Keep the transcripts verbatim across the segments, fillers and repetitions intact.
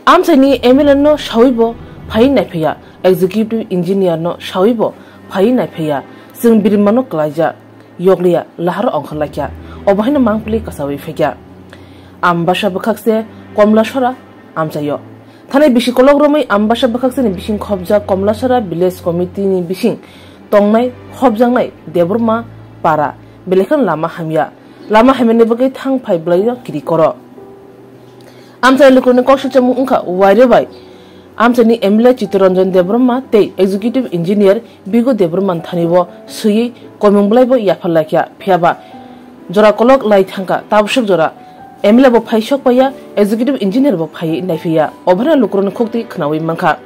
Amchaini M L A no sawi bo phai naiphiya, executive engineer no sawi bo phai naiphiya, chwng birimano klaijak, yokliya laharo ongkhorlaikha, obo haino mangpili kasawi phaikha. Ambasa bwkhakse Komlasora amchaio. Thani bisi kolok romwi Ambasa bwkhakseni bising khopjak Komlasora village committee ni bising tongnai khopjaknai Debbarma para belekhan lama hamya. Lama hamyani bagwi thang phai bwlaino kiri koro. Amchai lukurokni kok sukchangmung wngkha wairwi bai amchaini M L A Chittaranjan Debbarma tei executive engineer Bigu Debbarma thani o swiwi komung bwlaibo yaphar laikha, phiyaba jora kolok lai thangkha, tabswk jora M L A bo phai sok paiya, executive engineer bo phai naiphiya, obo haino lukurokni khuktwi khwnawi mankha.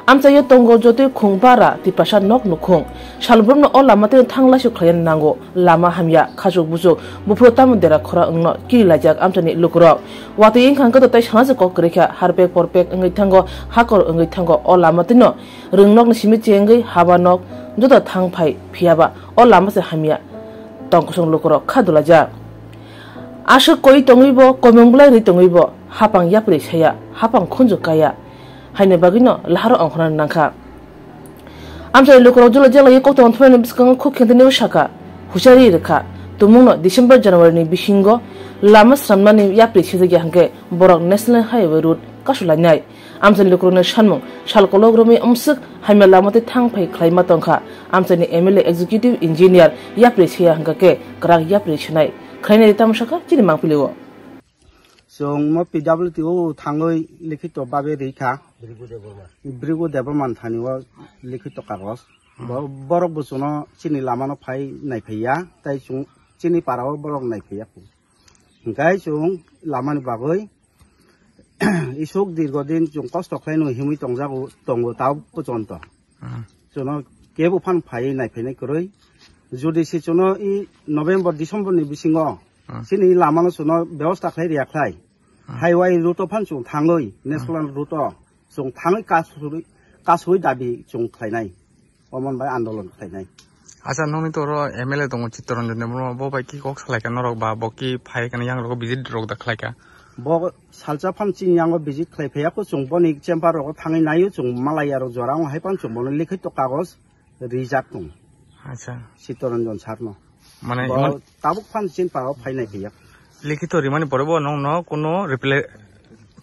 Amchaio tongo jotoi khung bara Tiprasa nok nukhung. Salbrumno o lama tei thang laisuk khlaina nango. Lama hamya, khachuk buchuk, buphuru tamo dera khora wngno kiri laijak amchaini lukurok. Watwi wngkha hwnkhe tei sana se kok kwrwikha, harpek porpek wngwi thango, hakor wngwi thango. O lama twino rwngnokni simi chengwi haba nok joto thang phai phiyaba o lama se hamya tongkosong lukurok kha dulaijak. Aswk koi tongwi bo, komung bwlai rwi tongwi bo, hapang yapri saya, hapang khunju kaya, haini bagwino laharo ongkhorna nangkha. Amchai lukurok jula jela ye koktong thumani bwskango khuk khentini sakha, huchari rwkha, tumungno December January ni bisingo lama swnamnani yapri sijak ya hwnkhe borok National Highway route kasulainai. Amchaini lukurokni sanmung sal kolok romwi amswk hamya lama tei thang phai khlaima tongkha. Amchaini M L A executive engineer yapri siya hwnkha khe kwrak yapri sinai khlainai tamo sakha chini mangpili o. Chwng mo P W D o thangwi likhito babe rikha. Brigu Debbarma thani o likhito kagos. Bo-, borok bo chwngno chini lamano phai naiphaiya, tei chwng chini para o borok naiphaiya. Hwnkhe chwng lamani bagwi isuk dirgo din chwng kosto khlaino himwi tongjago, tongo ta pochonto. Hmm. Chwngno kebo phan phaiwi naiphainai kwrwi. Jodi se chwngno i November, December ni bisingo Hmm. chini lamano chwngno bebosta khlai riya khlai. Hmm. Highway route o phan chwng thangwi, Hmm. national route o chwng thangwi kasui, kasui dabi chwng khlainai. Omon bai andolon khlainai. Acha, nokni toro M L A tongo Chittaranjan Debbarma, bo bai ki kok salaikha norok ba, bo ki phai kani yang rogo visit rok da khlaikha? Bo salsa phano chini yango visit khlai phaiya ko, chwng boni chamber rogo thangwi naio, chwng malai aro jora wng hai phano chwng bono likhito kagos rijak tong. Acha. Chittaranjan sir no. Mane Bo imon- tabuk phano chini paro phai nai phaiya. Likhito rimani pore bo nokno kuno reply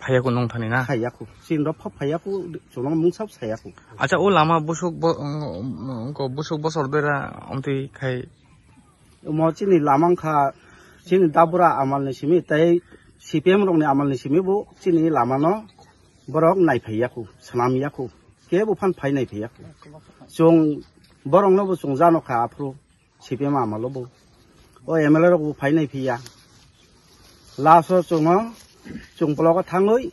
phaiyaku nong thani na? Phaiyaku. Chini rok pha phaiyaku, chwngno mungsa bo sayaku. Acha, o lama busuk bo, um, um, ko busuk bosor bera omtwi khai. Mo chini lama wngkha, chini dabura amal ni simi, tei C P M rok ni amal ni simi bo chini lama no borok nai phaiyaku, swnam yaku. Kebo phan phai nai phaiyaku. Chwng borok no bo chwng jano kha aphuru. C P M amalo bo. O M L A rok bo phai nai phiya. Last o chwngno, chwng block o thangwi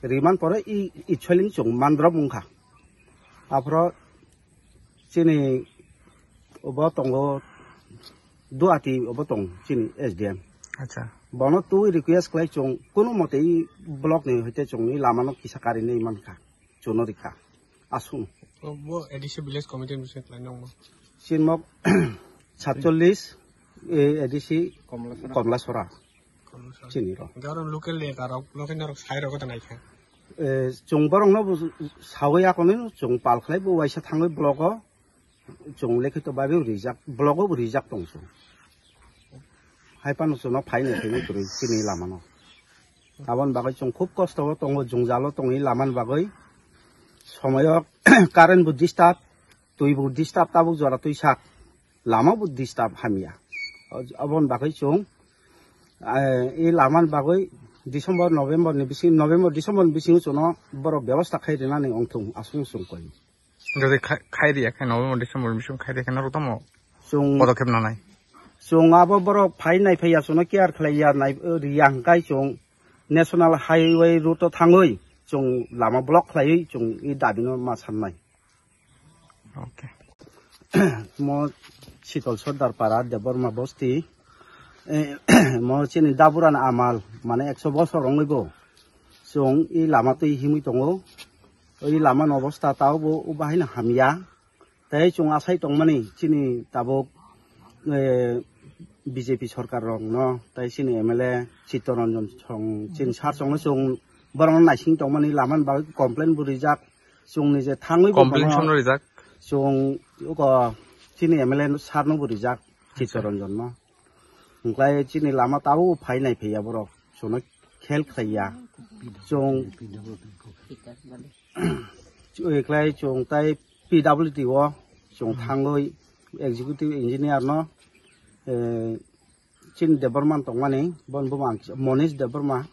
riman pore i, i soiling chwng mandrop wngkha. Aphro chini obo tongo Duati obo tong chini S D M. Acha. Bono twi request khlai chwng kunu mote i block ni hoite chwngni lamano kisa karinai mankha. Chwngno rikha. Aswng. O bo A D C village committee ni bising khlai nangma. Sinmok satchollis, eh, A D C Komlasora. Komlasora. Chini ro. Garo local leader rok, local rok sai rok ta naikha. Eh, chwng borok no bo sawi akono chwng pal khlai bo waisa thangwi block o chwng lekhi to babe rijak, block o rijak tong chwng. Hai phano chwngno phaini phaini kwrwi chini lamano. Aboni bagwi chwng khub kosto o tongo, jwngjalo tongwi lamani bagwi. Somoyo current bo disturb, twi bo disturb, tabuk jora twi sak, lama bo disturb hamya. Aboni bagwi chwng, eh, i lamani bagwi December, November ni bising, November, December ni bisingo chwngno borok bebosta khai rwnani wngthung aswk chwng koi. Jodi khai, khai riya khe November, December bising khai riya khe norok tamo Chwng, podokkhep nanai. Chwng abo borok phai nai phaiya, chwngno care khlaiya, nai, riya hwnkhe chwng National Highway route o thangwi chwng lama block khlaiwi chwng i dabino ma sannai. Okay. Mo Shitol Sordar Para, Debbarma Bosti, eh, mo chini daburani amal, mane ekso bosor wngwi bo chwng i lama twi himwi tongo. I lama ni obostha tabuk bo bahai no hamya. Tei chwng asai tongmani chini tabuk, eh, B J P sorkar rok no, tei chini M L A Chittaranjan song, chini sar song no chwng Borok naising tongmani lamani bagwi complain bo rijak. Chwngni je thangwi bo Complain bono sono rijak. Chwng uko chini M L A sir no bo rijak, Chitta Ranjan no. Hwnkhlai chini lama tabuk phai nai phiya borok. Chwngno khel khlaiya. Chwng, chwng khlai chwng tai P W D o chwng thangwi executive engineer no, eh, chini Debbarma tongmani, bon bumang Monish Debbarma.